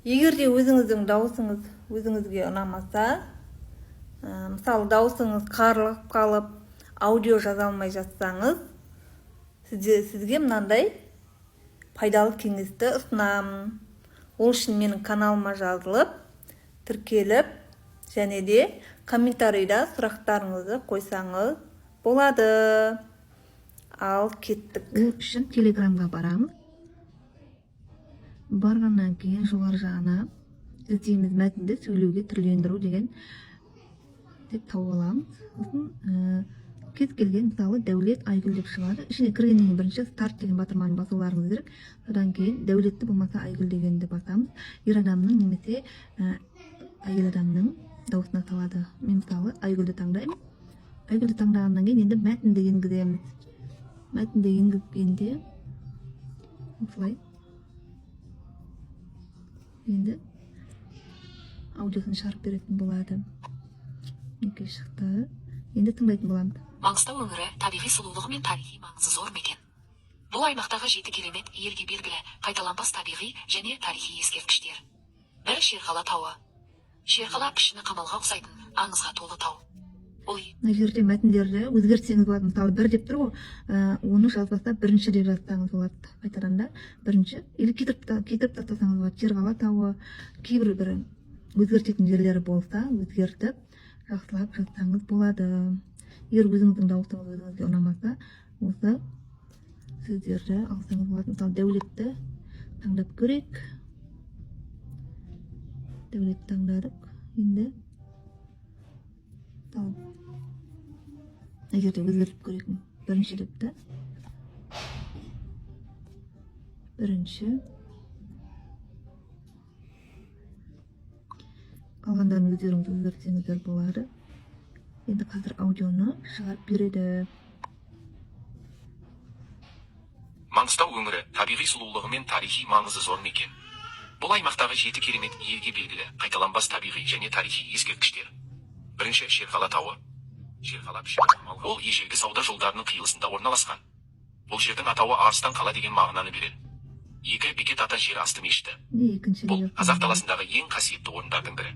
Егер де өзіңіздің дауысыңыз өзіңізге ұнамаса, мысалы, дауысыңыз қарлығып қалып, аудио жаза алмай жатсаңыз, сізге мынандай пайдалы кеңесті ұсынамын. Ол үшін менің каналыма жазылып, тіркеліп және де комментарийда сұрақтарыңызды қойсаңыз болады. Ал кеттік. Ол үшін Телеграмға барамыз. Барғаннан кейін жоғары жағына іздейміз, «мәтінді сөйлеуге түрлендіру» деген деп тауып аламыз. Сосын кез келген, мысалы, Дәулет, Айгүл деп шығады. Ішіне кіргеннен кейін бірінші «Старт» деген батырманы басуларыңыз керек. Содан кейін Дәулетті, болмаса Айгүл дегенді басамыз. Ер адамның немесе әйел адамның дауысына салады. Мен, мысалы, Айгүлді таңдаймын. Айгүлді таңдағаннан кейін енді мәтінді енгіземіз. Мәтінді енгізгенде осылай енді аудиосын шығарып беретін болады. Мінекей, шықты. Енді тыңдайтын боламыз. Маңғыстау өңірі – табиғи сұлулығы мен тарихи маңызы зор мекен. Бұл аймақтағы жеті керемет елге белгілі қайталанбас табиғи және тарихи ескерткіштер. Бірі – Шерқала тауы. Шерқала пішіні қамалға ұқсайтын аңызға толы тау. Ол Мына жерде мәтіндерді өзгертсеңіз болады. Мысалы, «бір» деп тұр ғой, оны жазбаса, «бірінші» деп жазсаңыз болады. Қайтадан да «бірінші» или кетіріп тастасаңыз болады. Шерқала тауы, кейбір бір өзгертетін жерлері болса, өзгертіп, жақсылап жазсаңыз болады. Егер өзіңіздің дауысыңыз өзіңізге ұнамаса, осы сөздерді алсаңыз болады. Мысалы, Дәулетті таңдап көрейік. Дәулетті таңдадық. Енді, мысалы, мына жерде өзгертіп көрейік, «бірінші» деп та, «бірінші». Қалғандарын өздеріңіз өзгертсеңіздер болады. Енді қазір аудионы шығарып береді. Маңғыстау өңірі – табиғи сұлулығы мен тарихи маңызы зор мекен. Бұл аймақтағы жеті керемет елге белгілі қайталанбас табиғи және тарихи ескерткіштер. Бірінші – Шерқала тауы. Шерқала пішіні қамалға. Ол ежелгі сауда жолдарының қиылысында орналасқан. Бұл жердің атауы «арыстан қала» деген мағынаны береді. Екі – Бекет ата жер асты мешіті. Не, екінші Бұл деп қазақ даласындағы ең қасиетті орындардың бірі.